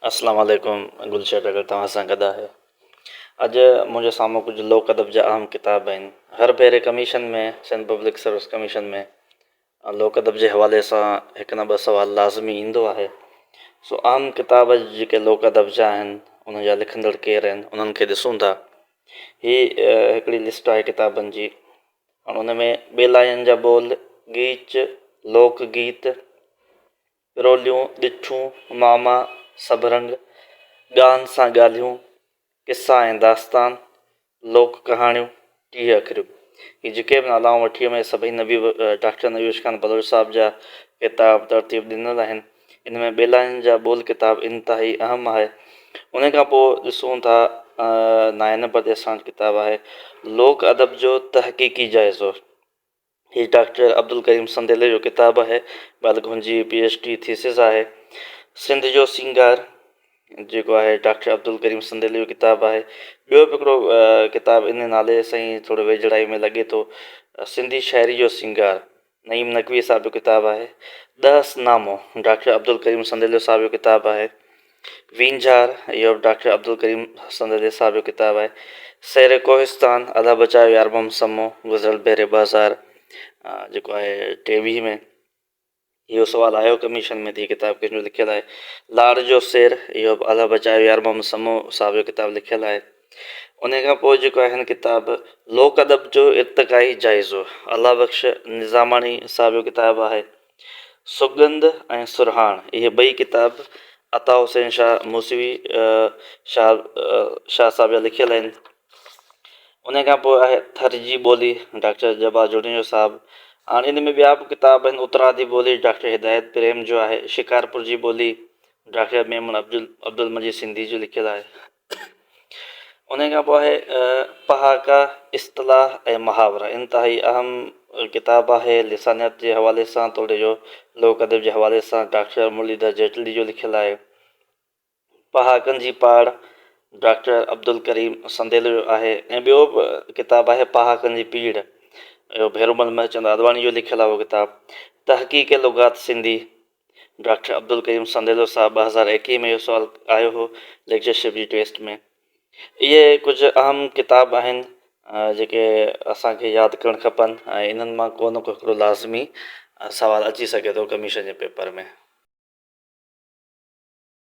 اسلام عليڪم گلشير اگر توهان سان گڏ آهي اڄ منهنجي سامهون ڪجهه لوڪ ادب جا اهم ڪتاب آهن هر ڀيري commission ۾ Sindh public service commission ۾ لوڪ ادب جي حوالي سان هڪ نه ٻه سوال لازمي ايندو آهي سو اهم ڪتاب جيڪي لوڪ ادب جا آهن انهن جا لکندڙ ڪير آهن انهن کي ڏسون ٿا هي هڪڙي لسٽ آهي ڪتابن جي ان ۾ ٻيلاين جا ٻول ڳيچ لوڪ گيت روليون، ڏٺون، معما، سڀ رنگ، ڳاهن سان ڳالهيون، قصا ۽ داستان، لوڪ ڪهاڻيون، 30 اکريون. هي جيڪي به نالا آئون وٺي ويم اهي سڀئي نبي ڊاڪٽر نبي بخش خان بلوچ صاحب جا ڪتاب ترتيب ڏنل آهن. ان ۾ ٻيلاين جا ٻول ڪتاب انتهائي اهم آهي. ان کان پوء ڏسون ٿا نائين نمبر تي اسان وٽ ڪتاب آهي لوڪ ادب جو تحقيقي جائزو. هي ڊاڪٽر عبدالڪريم سنديلي جو ڪتاب آهي بلڪ هن جي پي ايڇ ڊي ٿيسز آهي. سنڌ جو سينگار جيڪو آهي ڊاڪٽر عبدالڪريم سنديلي جو ڪتاب آهي. ٻيو به هڪڙو ڪتاب ان نالي سان ئي ٿورو ويجهڙائي ۾ لڳي ٿو سنڌي شاعري جو سينگار نعيم نقوي صاحب جو ڪتاب آهي. ڏهس نامو ڊاڪٽر عبدالڪريم سنديلو صاحب جو ڪتاب آهي. وينجهار، اهو به ڊاڪٽر عبدالڪريم سنديلي صاحب جو ڪتاب آهي. سير ڪوهستان، الله بچايو يار محمد سمو، گذريل ڀيري 2000 جيڪو آهي 23 ۾ اهو سوال آيو ڪميشن ۾ ته هي ڪتاب ڪنهن جو لکيل آهي. لاڙ جو سير، اهو به الله بچايو يار محمد سمو صاحب جو ڪتاب لکيل آهي. ان کان پوء جيڪو آهي هن ڪتاب لوڪ ادب جو ارتقائي جائزو، الله بخش نظاماڻي صاحب جو ڪتاب آهي. سڳنڌ ۽ سرهاڻ، اهي ٻئي ڪتاب عطا حسين شاهه موسوي شاهه صاحب جا لکيل آهن. ان کان پوء آهي ٿر جي ٻولي ڊاڪٽر جبار جوڻيجو صاحب. هاڻي ان ۾ ٻيا به ڪتاب آهن اترادي ٻولي ڊاڪٽر هدايت پريم جو آهي، شڪارپور جي ٻولي ڊاڪٽر ميمڻ عبدالمجيد سنڌي جو لکيل آهي. انهيء کان پوء آهي پهاڪا، اصطلاح ۽ محاورا انتهائي اهم ڪتاب آهي لسانيات جي حوالي سان توڙي جو لوڪ ادب جي حوالي سان ڊاڪٽر مرليڌر جيٽلي جو لکيل آهي. پهاڪن جي پاڙ ڊاڪٽر عبدالڪريم سنديلو جو آهي ۽ ٻيو به ڪتاب آهي پهاڪن جي پيڙهه اهو ڀيرومل مهرچند آڏواڻي جو لکيل آهي اهو ڪتاب. تحقيق لغات سنڌي ڊاڪٽر عبدالڪريم سنديلو صاحب 2021 ۾ اهو سوال آيو هو ليڪچرشپ جي ٽيسٽ ۾. اهي ڪجهه اهم ڪتاب آهن جيڪي اسان کي ياد ڪرڻ کپن ۽ انهن مان ڪو نه ڪو هڪڙو لازمي سوال اچي سگهي ٿو ڪميشن جي پيپر ۾.